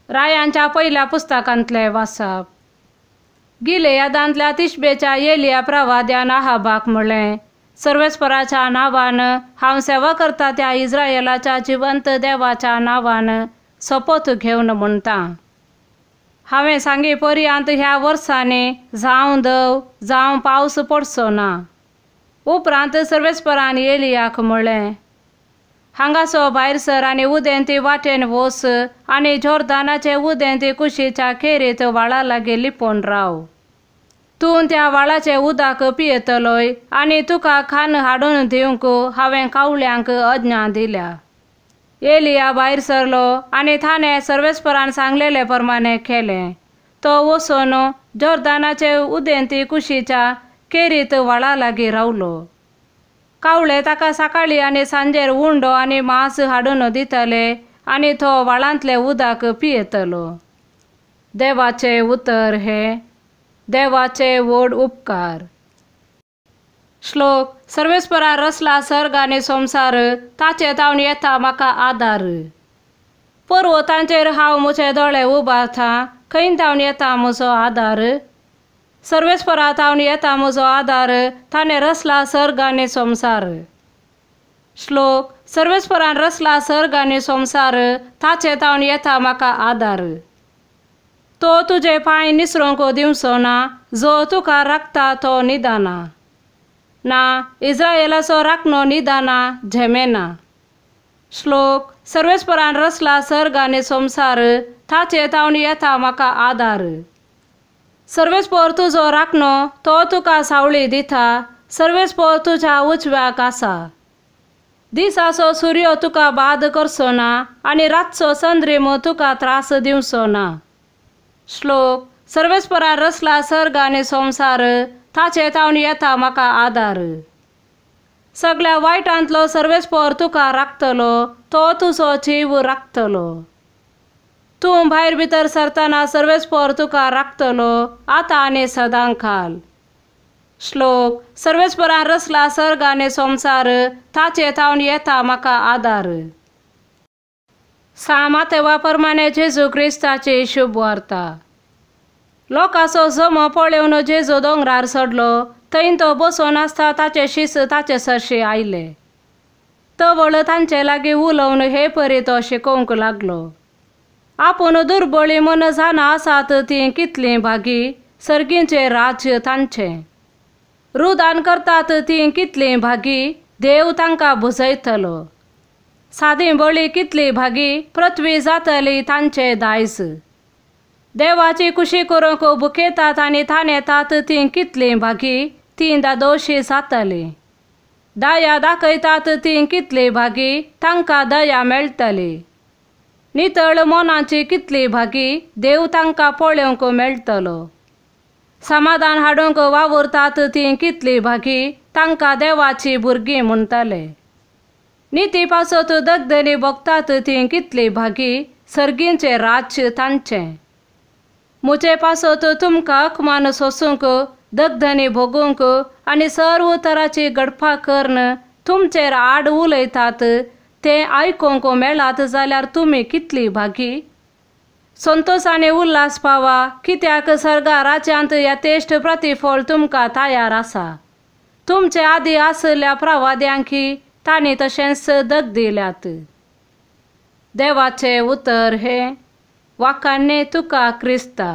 रायांच्या पयल्या पुस्तकांतले वाचप. गिलेयादांतल्या तिशबेच्या एलिया प्रवाद्यान आहाबाक म्हणलें, सर्वेस्पराच्या नांवान हांव सेवा करता त्या इस्रायलाच्या जिवंत देवाच्या नांवान सोपोत घेवन म्हणटा, हांवें सांगी पर्यंत ह्या वर्सांनी जावं दव जावं पावस पडचो ना. उपरांत सर्वेस्परान एलियाक म्हणलें, हांगासो भायर सर आनी उदेंती वाटेन वोस आनी जोर्दानाचे उदेंती कुशीच्या केरीत व्हाळा लागीं लिपोवन राव. तूं त्या व्हाळाचें उदक पियेतलोय आनी तुका खाण हाडून दिवंक हांवें कावळ्यांक आज्ञा दिल्या. एलिया भायर सरलो आनी ताणें सर्वेस्परान सांगलेले प्रमाणे केलें. तो वचून जोर्दानाचे उदेंती कुशीच्या केरीत व्हाळा लागीं रावलो. कावळे ताका सकाळी आनी सांजेर उंडो आनी मांस हाडून दितले आनी तो व्हाळांतलें उदक पियेतलो. देवाचें उतर हें देवाचे व्हड उपकार. श्लोक. सर्वेस्परा रचला सर्ग आनी संवसार, ताचे तावन येता म्हाका आदार. पर्वतांचेर हांव म्हजे दोळे उबारता, खंय तावन येता म्हजो आदार? सर्वेस्परा तावन येता म्हजो आदार, ताणें रचला सर्ग आनी संवसार. श्लोक. सर्वेस्परान रचला सर्ग आनी संवसार, ताचे तावन येता म्हाका आदार. तो तुजे पांय निसरोंक दिवचो ना, जो तुका राखता तो निदाना ना, इस्रायलाचो राखणो निदाना झेमेना. श्लोक. सर्वेस्परान रचला सर्ग आनी संवसार, ताचे तावन येता म्हाका आदार. सर्वेस्पर तुजो राखणो, तो तुका सावळी दिता, सर्वेस्पर तुज्या उजव्याक आसा. दिसाचो सुर्यो तुका बाद करचो ना आनी रातचो चंद्रीम तुका त्रास दिवचो ना. श्लोक. सर्वेस्परान रचला सर्ग आनी संवसार, ताचे तावन येता म्हाका आदार. सगळ्या वायटांतलो सर्वेस्पर तुका राखतलो, तो तुजो जीव राखतलो. तूं भायर भितर सरतना सर्वेस्पर तुका राखतलो, आतां आनी सदां खाल. श्लोक. सर्वेस्परान रचला सर्ग आनी संवसार, ताचे तावन येता म्हाका आदार. सा मातेवा प्रमाणे जेजू क्रिस्ताची शुभवार्ता. लोकांचो जमो पळोवन जेजू दोंगरार चडलो. थंय तो बसून आसता ताचे शीस ताचे सरशी आयले. तवळ तांचे लागीं उलोवन हे परी तो शिकोवंक लागलो. आपूण दुर्बळी मन जाणां आसात तीं कितलीं भागी, सर्गींचें राज्य तांचें. रुदान करतात तीं कितलीं भागी, देव तांकां भुजयतलो. सादी बळी कितली भागी, पृथ्वी जातली तांचें दायज. देवाची कुशी करूंक भुकेतात आनी ताणेतात तीं कितलीं भागी, तीं दादोशी जातली. दया दाखयतात तीं कितली भागी, तांकां दया मेळटली. नितळ मनाची कितली भागी, देव तांकां पळोवंक मेळटलो. समाधान हाडूंक वावुरतात तीं कितली भागी, तांकां देवाची भुरगीं म्हणटले. निती पासत दगदनी भोगतात तीं कितली भागी, सर्गींचें राज्य तांचें. म्हजे पासत तुमकां अकमान सोसूंक, दगदनी भोगूंक आनी सर्व तराची घडपां करून तुमचेर आड उलयतात तें आयकूंक मेळात जाल्यार तुमी कितली भागी. संतोश आनी उल्हास पावा, कित्याक सर्गा राज्यांत यथेश्ट प्रतिफळ तुमकां तयार आसा. तुमचे आदीं आशिल्ल्या प्रवाद्यांकी तांणी तशेंच दग दिल्यात. देवाचें उतर हें वाखाणें तुका क्रिस्ता.